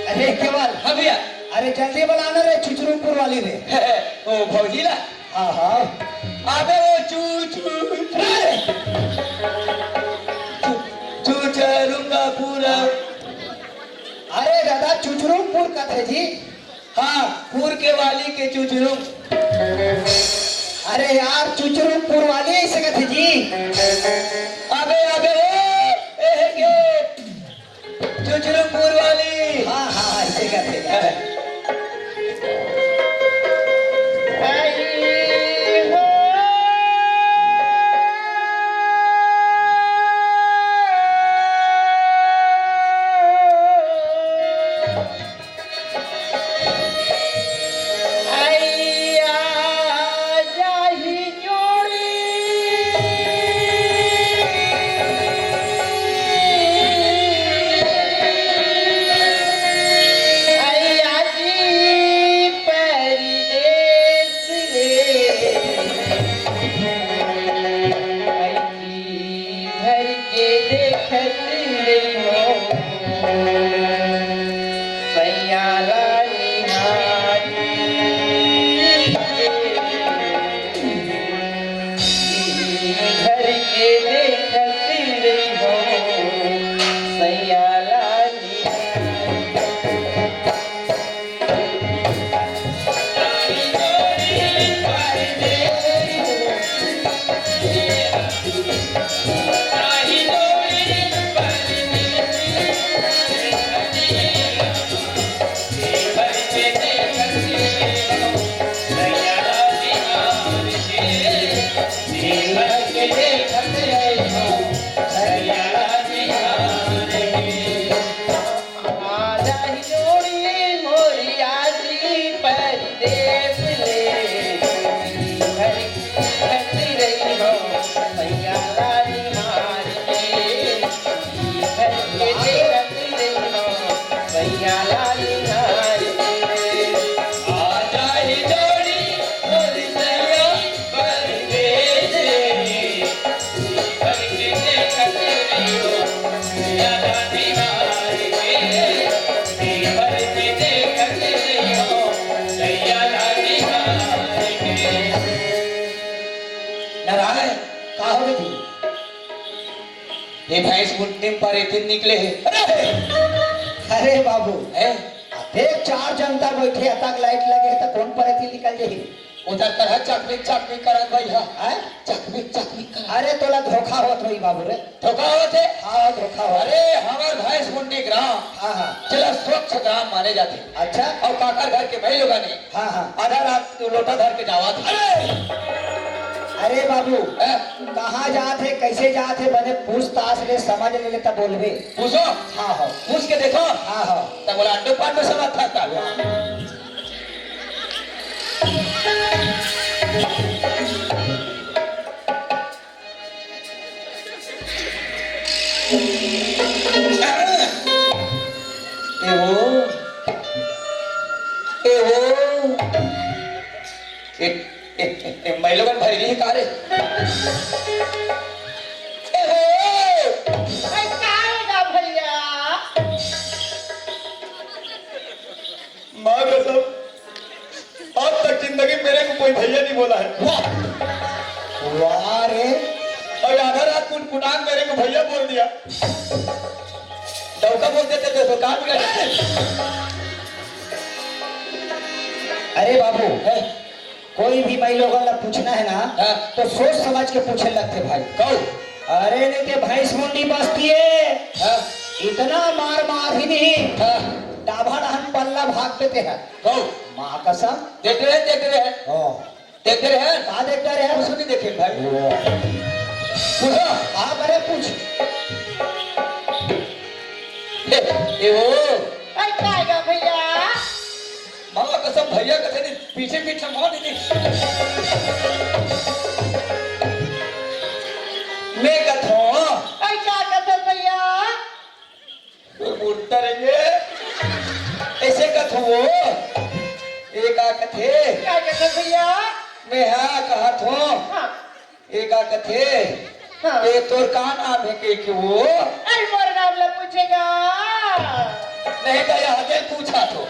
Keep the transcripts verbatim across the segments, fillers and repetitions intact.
अरे केवल, हाँ भैया। अरे जल्दी बलाना रे, चुचरुमपुर वाली रे। ओ भौजी ला। हाँ, हाँ। अबे वो चू, चू, चू। चू, चू चरूंगा पूरा। अरे दादा, चुचरुमपुर कथे जी। हाँ, पुर के वाली के चुचरुम। अरे यार, चुचरुमपुर वाली ऐसे कथे जी। अबे, अबे, ओ, ए, हे के। चुचरुमपुर वाली। हाँ, हाँ, हाँ, ऐसे कथे। नारायण, का हो गई? ये भैंस मुंडी में परेतिन निकले हे। अरे बाबू, हैं? देख, चार जनता बैठे, अतक लाइट लगे हे, त कौन परेतिन निकल जाही? उधर तरह चकमिक चकमिक करत भाई, हाँ? हैं? चकमिक चकमिक करत। अरे, तोला धोखा होत होही बाबू रे। धोखा होत हे? हाँ, धोखा होत। अरे, हमर भैंस मुंडी ग्राम, हाँ, हाँ। चला, स्वच्छ ग्राम माने जाथे। अच्छा। अउ काकर घर के भाई लोगन हे, हाँ, हाँ। आधा रात के लोटा धर के जावत हे। अरे! अरे बाबू, हैं? कहाँ जात हे, कैसे जात हे, बने पूछताछ ले, समझ ले, ले तब बोलबे। पूछो? हाँ, हाँ। पूछ के देखो। हाँ, हाँ। तब बोला, अंडो पांडो सब अच्छा था। ए वो, ए वो, ए, ए, ए, ए, मैं लोगन भैरी ही का रे? ए वो! अरे का होगा भैया? माँ कसम, आज तक जिंदगी में मेरे को कोई भैया नहीं बोला है। वाह! वाह रे! और आधा रात कुनकुनान मेरे को भैया बोल दिया। डौका बोल देते थे तो काम कर। अरे बाबू, हैं? कोई भी माई लोगन ला पूछना है ना, हाँ। तो सोच समझ के पूछे लगथे भाई। कहू। अरे नहीं ते भैंस मुंडी बस्ती हे। हाँ। इतना मार मार ही नहीं। हाँ। डाभा डहन पल्ला भाग देते हैं। कहू। माँ कसम। देख रहे हैं, देख रहे हैं। हाँ। देख रहे हैं। का देख रहे हैं? कुछ नहीं देखे भाई। वो। पूछो। हाँ, बरे पूछ। ए, ए वो। अरे का गा भैया? माँ कसम भैया कथे नहीं, पीछे पीछे मार दीदी। मैं कथो। अरे का कथे भैया? तो बोलता रहिए। ऐसे कथो वो। ए का कथे? का कथे भैया? मैं हाँ कहा थो। हाँ। ए का कथे? हाँ। ए तोर का नाम हे के, के वो? अरे मोर नाम ला पूछेगा। नहीं तो यह के पूछा तो।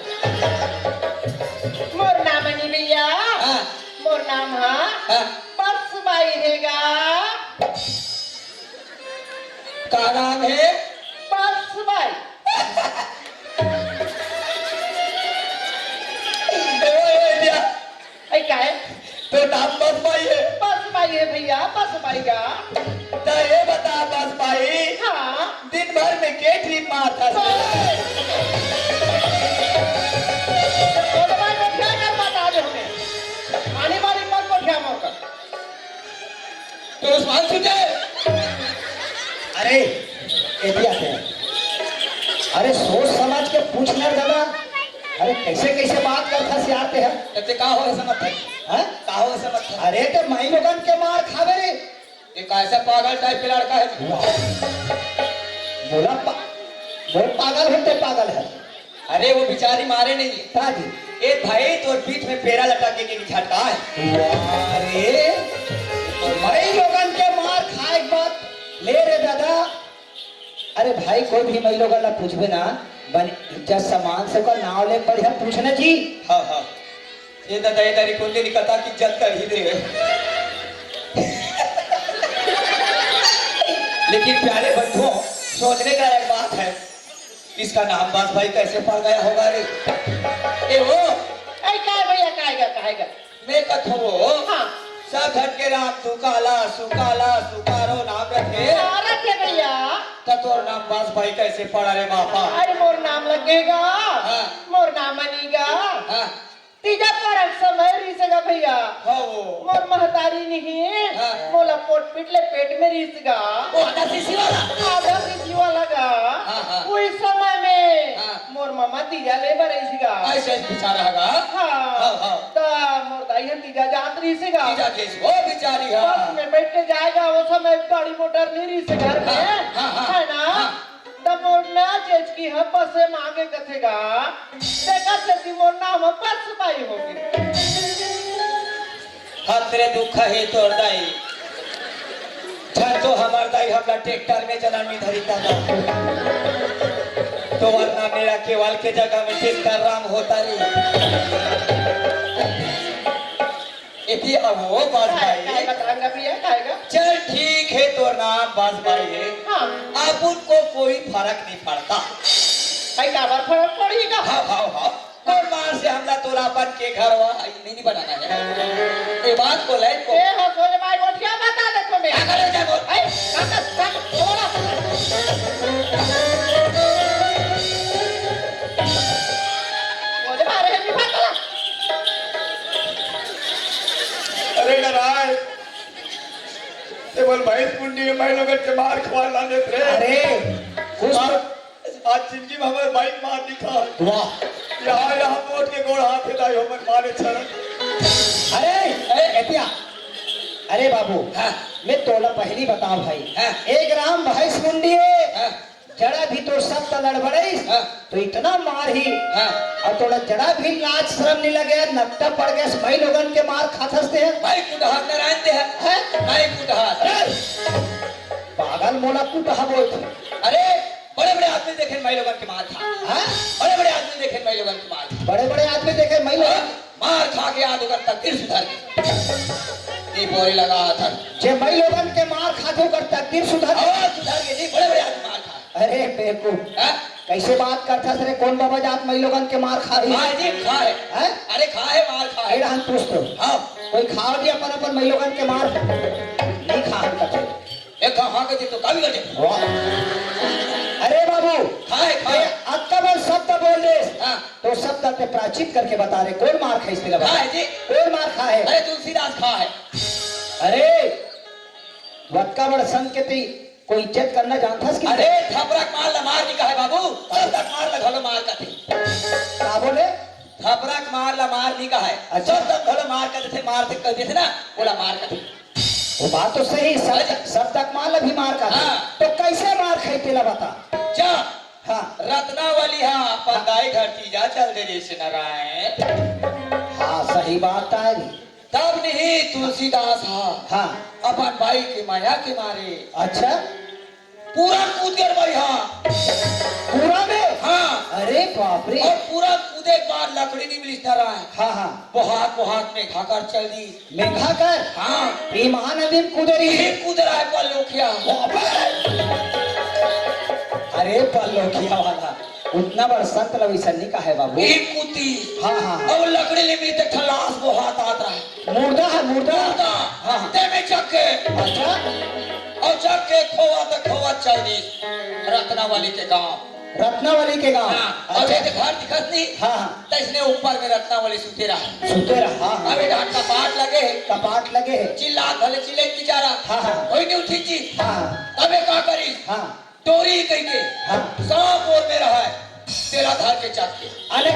मोर नाम नहीं भैया। हाँ। मोर नाम हा हाँ। बस बाई हे गा। का नाम हे? बस बाई। ए, ए, ए, भैया। ए, का हे? तो नाम बस बाई हे? बस बाई हे भैया, बस बाई का। तो ये बता बस बाई, हाँ। दिन भर में के ट्रिप मारथस? तो बोल भाई, वो क्या कर बता दे हमें? आने वाली मत को क्या मौका? तो उस्मान सुन ले। अरे, एती आते हैं। अरे, सोच समझ के पूछना दादा। अरे, कैसे कैसे बात करथस यार ते ह? ते का होय समझ है? हैं? का होय समझ है? अरे, ते माई लोगन के मार खावे रे। ये कैसा पागल टाइप के लड़का है? वाह। बोला पा-, बोल पागल है, ते पागल है। अरे वो बिचारी मारे नहीं। का जी? ए भाई, तोर पीठ में पेरा लटक के, के झटका है। अरे, माई लोगन के मार खाए के बाद ले रे दादा। अरे भाई, कोई भी माई लोगन ला पूछबे ना, बन इज्जत सम्मान से ओकर नाव ले बढ़िया पूछना जी। हाँ, हाँ। ये दादा, ये दारी कुंडी निकलता की इज्जत कर ही दे। लेकिन प्यारे बंधुओं, सोचने का एक बात है, इसका नाम बस भाई कैसे पड़ गया होगा रे? ए हो, ए, काय भैया, कायगा, कायगा? मैं कथो वो, हाँ। सब झट के राम सुकाला, सुकाला, सुकारो नाम रखे। हाँ, रखे भैया। त तोर नाम बस भाई कैसे पड़ा रे बापा? अरे मोर नाम लगेगा, हाँ। मोर नाम मनीगा। हाँ। तीजा परक समय रिसगा भैया। हाँ वो। मोर महतारी नहीं, हाँ। मोला पोट पीट ले पेट में रिसगा। वो आधा सीसी वाला? आधा सीसी वाला गा। हाँ, हाँ। उही समय में हाँ। मोर ममा तीजा ले बर रिसगा। ऐसे बेचारा गा। हाँ। हाँ, हाँ। त मोर दाई ह तीजा जात रिसगा। तीजा के वो बेचारी है। बस में बैठ के जाएगा, वो समय गाड़ी मोटर नहीं रिसे घर में। हाँ, हाँ, हाँ, है ना? हाँ। त मोर ना जेज की ह बसे मांगे कथेगा, देखत से कि मोर नाम ह बस बाई होगे। हतरे दुख हे तोर दाई, झन तो हमर दाई हमला ट्रैक्टर में जनम नहीं धरी दादा, तो वरना मेरा केवल के जगह में ट्रैक्टर राम होता रे। एती आवो बस काय, भाई। काय बताऊंगा भैया, कायगा? चल ठीक है, तोर नाम बस भाई है। हाँ। अब उनको कोई फर्क नहीं पड़ता। भाई, काबर फर्क पड़ेगा? हाँ, हाँ, हाँ। कोन मार से हमला तोला अपन के घर वा, नहीं, नहीं बनाना है। ये बात को लाइन को। ए, हाँ, सोच भाई, गोठिया बता दे तुम्हें। क्या करे जाए बोल? ए, काका, काका, बोला। बोले मारे हैं, नहीं बात बोला। अरे नारायण, ते बोल भैंस मुंडी है, मैं लोगन के मार खवा ला देत रे। अरे, कुछ तो आज, आज जिंदगी में हमर बाइक मार दिखा। वाह। यहाँ, यहाँ मोट के गोड़ हाथ हिलाई हो, मन मारे छरन। अरे, अरे, एतिया। अरे बाबू, हाँ। मैं तोला पहली बता भाई। हाँ। एक राम भैंस मुंडी है। हाँ। जड़ा भी तोर सब त लड़बड़ाइस, हाँ। तो इतना मार ही, हाँ। और तोला जड़ा भी लाज शरम नहीं लगे, नत्ता पड़ गए, भाई लोगन के मार खाथस ते है। भाई कुटहार नारायण ते है। हैं? भाई कुटहार। अरे, पागल मोला कुटहा बोल। अरे, बड़े-बड़े आदमी देखे माई लोगन के मार खा। हैं? बड़े-बड़े आदमी देखे माई लोगन के मार खा। बड़े-बड़े आदमी देखे माई लोगन। हाँ, मार खा के आज ओकर तकदीर सुधर गे। ये बोरे लगा था। जे माई लोगन के मार खा के ओकर तकदीर सुधर गे। हाँ, सुधर गे, नहीं, बड़े-बड़े आदमी मार खा। अरे बेवकूफ। हाँ? कैसे बात करथस रे? कोन बाबा जात माई लोगन के मार खा रही? हाँ जी, खा है। हैं? अरे खा है, मार खा है। ए रहन पूछ तो। हाँ। कोई खाव जी अपन, अपन माई लोगन के मार? नहीं खा हम कथे। ए, खा, खा के दे तो, का बिगड़ जाए? वाह। अरे बाबू, खाए, खाए। ए, अतका बड़ शब्द बोल दे, हाँ। तो शब्द ते प्रायश्चित करके बता दे, कोन मार खाइस तेला बता? खाए जी। कोन मार खाए? अरे, तुलसीदास खाए। अरे, अतका बड़ संत के ती कोई इज्जत करना जानथस कि अरे, थपरा के मार ला मार नहीं कहे बाबू, शब्द के मार ला घलो मार कथे। का बोले? थपरा के मार ला मार नहीं कहे। अच्छा। शब्द के घलो मार कथे, मार से कह देथे ना, ओला मार कथे। वो बात तो सही, शब्द, अच्छा। शब्द के मार ला भी मार कथे। हाँ। तो कैसे मार खाई तेला बता। जा। हाँ। रत्नावली हा अपन हाँ। दाई घर तीजा चल दे रे से नारायण। हाँ, सही बात है। तब नहीं तुलसीदास हा हाँ। अपन बाई के मया के मारे। अच्छा। पूरा कूद गे भाई, हाँ। पूरा में? हाँ। अरे बाप रे। अउ पूरा कूदे के बाद लकड़ी नइ मिलिस डहराय। हाँ, हाँ। बोहात, बोहात में घाकर चल दिस। मेघा कर? हाँ। ये महानदी में कूदे रही। ये कूद रहा है पल्लोखिया। बाप रे। अरे पल्लोखिया वाला, उतना बड़ संत ल वइसन नइ कहे बाबू। ये कूदी। हाँ, हाँ। अउ लकड़ी ले मिलते खलास बोहात आत रहा है। मुर्दा है, मुर्दा। मुर्दा। हाँ, हाँ। ते में चक के। अच्छा। अउ चक के खोवा त खोवा चल दिस रत्नावली के गांव। रत्नावली के गांव। हाँ, अउ अच्छा। एक घर दिखत नहीं। हाँ, हाँ। त इसने ऊपर में रत्नावली सुते रहा। सुते रहा, हाँ, हाँ। अब ये डांट कपाट लगे है। कपाट लगे है। चिल्ला भले चिल्ले बेचारा। हाँ, हाँ। कोई नहीं उठी जी। हाँ, हाँ। तब ये का करी? हाँ। टोरी कहिके हाँ। सांप ओर में रहा है, तेला धर के चक के। अरे,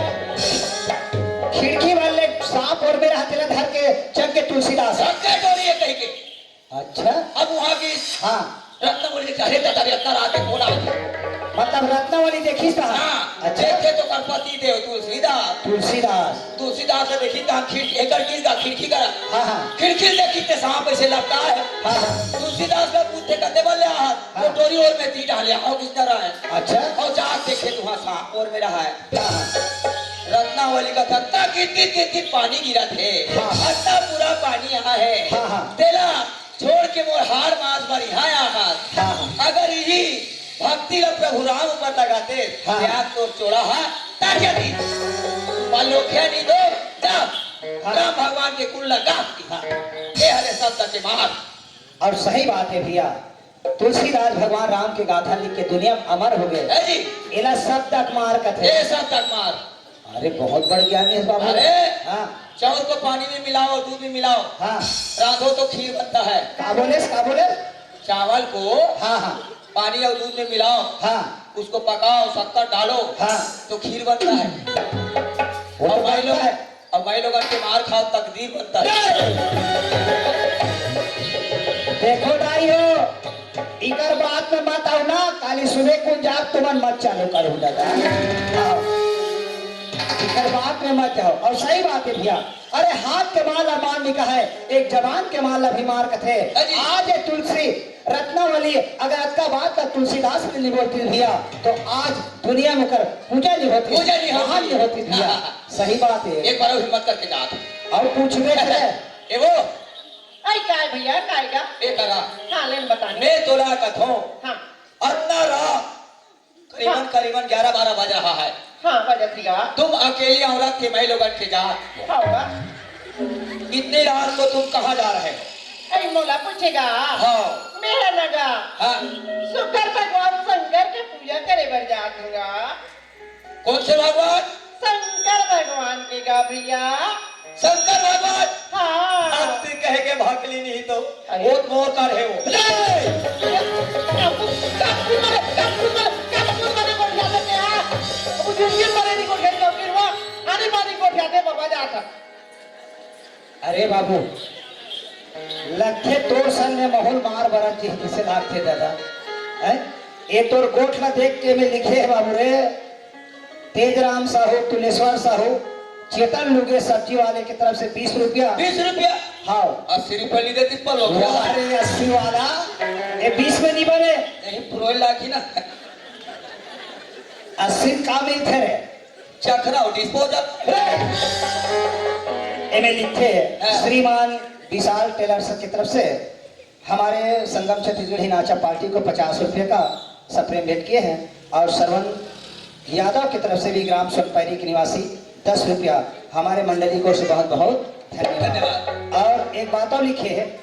खिड़की वाले सांप ओर में रहा, तेला धर के चक के तुलसीदास। चक के टोरी है कहिके। अच्छा। अब वहां की हाँ। रत्नावली के, "अरे दादा रे, इतना रात में कौन आ गया?" मतलब रत्नावली देखिस त? हाँ। अच्छा। देखे तो कर पति देव तुलसीदास। तुलसीदास। तुलसीदास ने देखिस त हम खिड़की, एकर गिर गा खिड़की करा। हाँ, हाँ। खिड़की देखिस त सांप ऐसे लपटा है। हाँ, हाँ। तुलसीदास ने पूछे, "कते बल्ले आहत?" हाँ। वो टोरी ओर में ती डाले, "आओ किस तरह है?" अच्छा। अउ जात देखे त वहाँ सांप ओर में रहा है। हाँ, हाँ। रत्नावली का धत्ता गिर गिर गिर गिर पानी गिरत है। हाँ। धत्ता पूरा पानी यहाँ है। हाँ, हाँ। तेला छोड़ के मोर हाड़ मांस बर इहाँ आहत। हाँ, हाँ। अगर इही भक्ति ल प्रभु राम ऊपर लगाते, हाँ। प्यार तो चोरा हा, ताजा दी। पल्लोखिया नी दो, जा। हाँ। राम भगवान के कुल लगा। हाँ। ये हरे शब्द के मार। अउ सही बात है भैया, तुलसीदास भगवान राम के गाथा लिख के दुनिया में अमर हो गए। है जी। एला शब्द के मार कथे। ये शब्द के मार। अरे, बहुत बड़ ज्ञानी है बाबू। अरे, हाँ। चावल को पानी में मिलाओ, दूध में मिलाओ, हाँ। रांधो तो खीर बनता है। का बोले, का बोले? चावल को हाँ, हाँ। पानी और दूध में मिलाओ, हाँ। उसको पकाओ, शक्कर डालो, हाँ। तो खीर बनता है। वो तो और भाई बनता लोग, है। और भाई लोग के मार खाओ, तकदीर बनता है। देखो दाई हो, इकर बात में मत आओ ना, काली सुबह कुन जाग तुमन मत चालू करो दादा। आओ। इकर बात में मत जाओ। अउ सही बात है भैया, अरे हाथ के मार ला मार नइ कहे, एक जबान के मार ला भी मार कथे। हाँ जी। आज ये तुलसी रत्नावली अगर अतका बात ला तुलसीदास ने नइ बोलतिस भैया, तो आज दुनिया में ओकर पूजा नइ होतिस, पूजा नइ होतिस। महान नइ होतिस भैया। सही बात है। एक बार अउ हिम्मत करके जात। अउ पूछबे करे। ए वो। आई काय भैया, काय गा? ए करा। हाँ, लेन बतानी। मैं तोला कथों। हाँ। अतना रात करीबन, हाँ। करीबन ग्यारह बारह बज रहा है। हाँ, बजत ही गा। तुम अकेली औरत के मैं लोगन के जात हो। हाँ, गा। इतनी रात को तुम कहाँ जा रहे हो? अरे, मोला पूछेगा? हाँ। मैं है ना गा। हाँ। सुकर भगवान शंकर के पूजा करे बर जात हूँ गा। कौन से भगवान? शंकर भगवान के गा भैया। शंकर भगवान? हाँ। अब तू कहे के भकली नहीं तो अरे। वो मोर कर है वो। काकू, काकू मरे, काकू मरे, काकू मरे गोठिया देते हैं। अब जिंदगी मरे नहीं गोठिया देते, फिर वो आनी बानी गोठिया दे बाबा जाता। अरे बाबू, लगथे तोर सन में महूल मार बरत जिस किसे लागथे दादा, हैं? ए तोर गोठ ला देख के मैं लिखे है बाबू रे, तेजराम साहू, तुलेश्वर साहू, चेतन लुगे सब्जी वाले की तरफ से बीस रुपया। बीस रुपया? हाँ। अस्सी रुपया ली देती पर लोग। अरे अस्सी वाला, ये बीस में नहीं बने। नहीं, पुरोई लागी ना। अस्सी का मिलते रे? चखरा और डिस्पोजल। एमे लिखे, हाँ। श्रीमान विशाल टेलर्स की तरफ से हमारे संगम छत्तीसगढ़ी नाचा पार्टी को पचास रुपये का सप्रेम भेंट किए हैं और श्रवण यादव की तरफ से भी ग्राम सोनपैरी के निवासी दस रुपया हमारे मंडली को से बहुत बहुत धन्यवाद। धन्यवाद। और एक बात और लिखे है,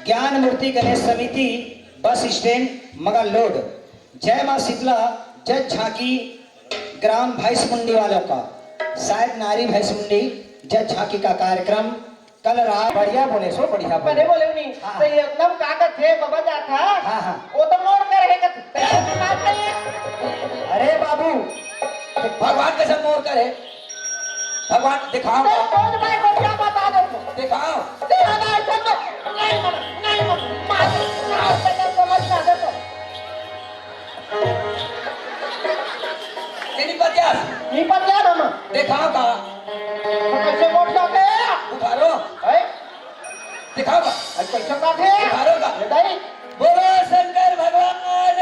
ज्ञान मूर्ति गणेश समिति बस स्टैंड मगल लोड, जय माँ शीतला जय झांकी ग्राम भैंसमुंडी वालों का, शायद नारी भैंसमुंडी जय झांकी का कार्यक्रम कल रात। बढ़िया बोले सो, बढ़िया बोले। बने बोले नहीं, हाँ। तो ये एकदम का कथे बाबा जात हा? हाँ, हाँ। वो तो मोर कर है कथे। अरे बाबू, भगवान कैसे मोर कर है? भगवान दिखाओ। तो कौन भाई को क्या बता दे तू? दिखाओ। तेरा भाई को तो नहीं मन, नहीं मन, मार, मार, समझ ना दे तो। तेरी पतिया। नहीं पतिया ना मैं। दिखाओ का? तो कैसे वोट जाते हैं? उठारो। है? दिखाओ का? अरे कैसे बात है? उठारो का? ये दाई। बोलो शंकर भगवान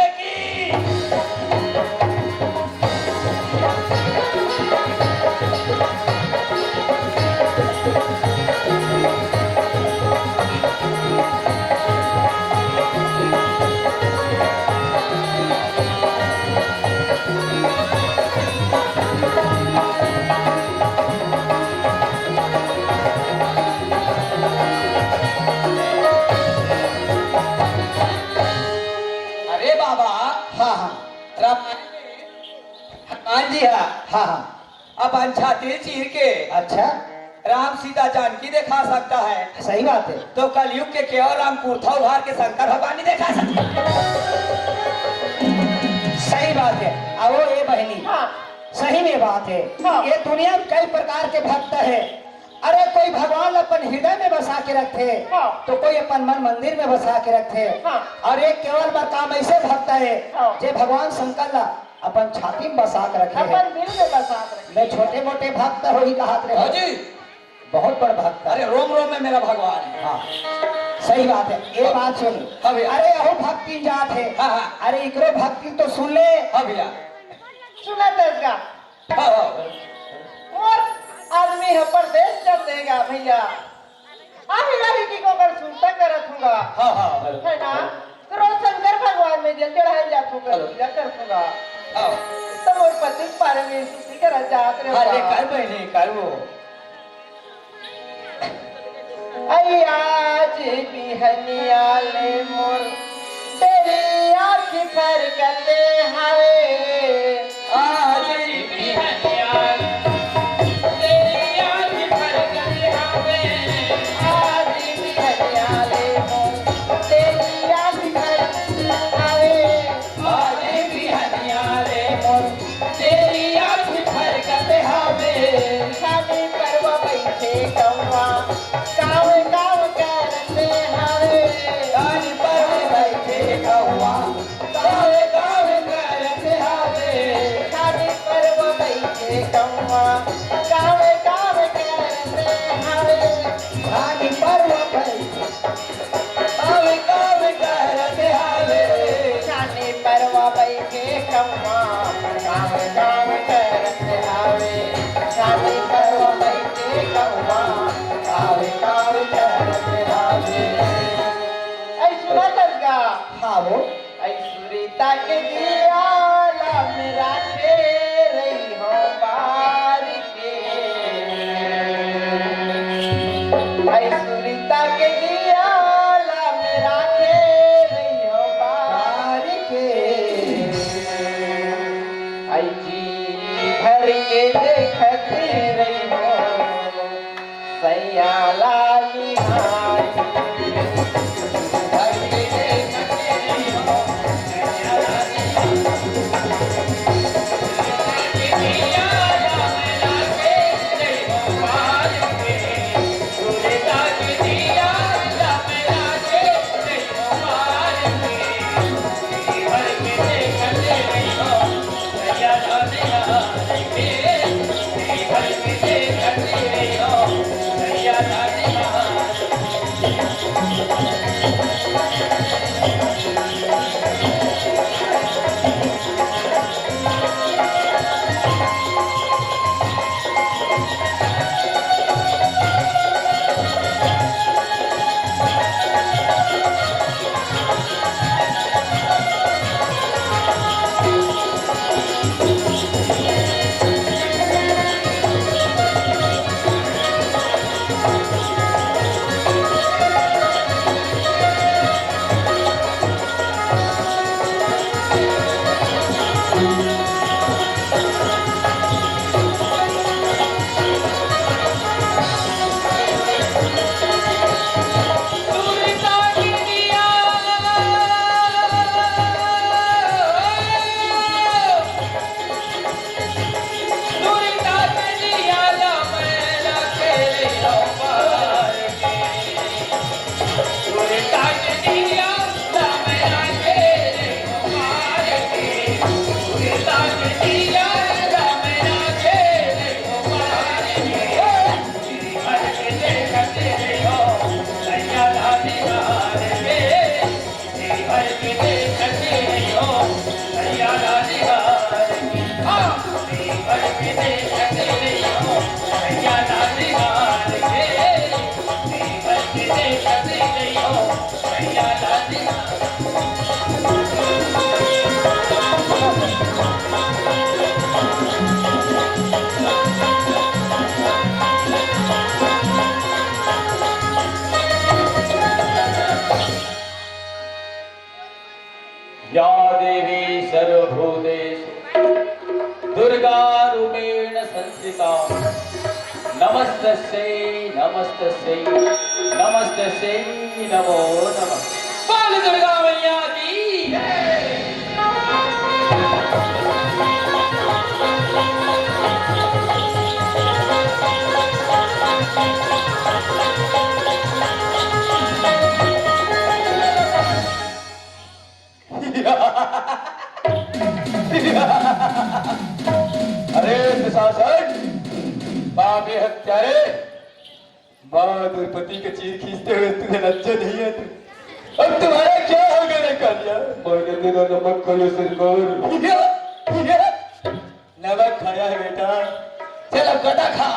हाँ, हाँ। अपन छाती चीर के अच्छा। राम सीता जानकी देखा सकता है। सही बात है। तो कलयुग के केवल राम कुर्ता उघार के शंकर भगवान नहीं देखा सकता। सही बात है। अहो ए बहिनी, हाँ। सही में बात है। हाँ। ये दुनिया में कई प्रकार के भक्त है। अरे कोई भगवान ला अपन हृदय में बसा के रखथे, हाँ। तो कोई अपन मन मंदिर में बसा के रखथे। हाँ। और एक केवल बर काम ऐसे भक्त है, हाँ। जे भगवान शंकर ला अपन छाती में बसा के रखे है। अपन दिल में बसा के रखे। मैं छोटे मोटे भक्त होही कहत रहे। हाँ जी। बहुत बड़ भक्त है। अरे रोम रोम में मेरा भगवान है। हाँ, सही बात है। ये बात सुन। हाँ भैया। अरे अहो भक्तिन जात है। हाँ, हाँ। अरे इकरो भक्तिन तो सुन ले। हाँ भैया। सुना दस गा। हाँ, हाँ। मोर आदमी ह परदेस चल देगा भैया। आही राही की कोकर सुनता करत हूँगा। हाँ, हाँ, हाँ। है ना? तो रोज शंकर भगवान में जल चढ़ाए जात हूँगा, हेलो। पूजा करत हूँगा। हाँ। तो मोर पति पारे में सुखी करा जात रे हाँ, ले बा। कर बहने, कर वो। अई आज बिहनिया ले मोर तेरी आँखी फरकते हवे। आज बिहनिया ले तेरी आँखी फरकते हवे। आज बिहनिया ले मोर तेरी आँखी फरकते हवे। आज बिहनिया ले मोर तेरी आँखी फरकत हवे। छानी परवा बइठे कौवा, काव काव करत हवे। छानी परवा बइठे कौवा, काव काव करत हवे। छानी परवा बइठे कौवा, काव काव करत हवे। छानी परवा बइठे काव काव करत हवे। छानी परवा बइठे कौवा, काव काव करत हवे। छानी परवा बइठे कौवा, काव काव करत हवे। अई सुना दस गा। हाँ वो। अई सुरीता के दिया ला मेरा के रही हो बारी के। अई सुरीता के दिया ला मेरा के रही हो बारी के। अई जी भर के देखत रही हो। सैयाला निहारी। नमस्तस्यै, नमस्तस्यै, नमस्तस्यै, नमो नमः। बोल दुर्गा मैया की। अरे दुशासन, पापी हत्यारे, माँ द्रौपदी का चीर खींचते हुए तुझे लज्जा नहीं है तू? अब तुम्हारा क्या होगा रे कालिया? मैंने तेरा नमक खाया सरकार। नमक खाया है बेटा, चल अब गदा खा।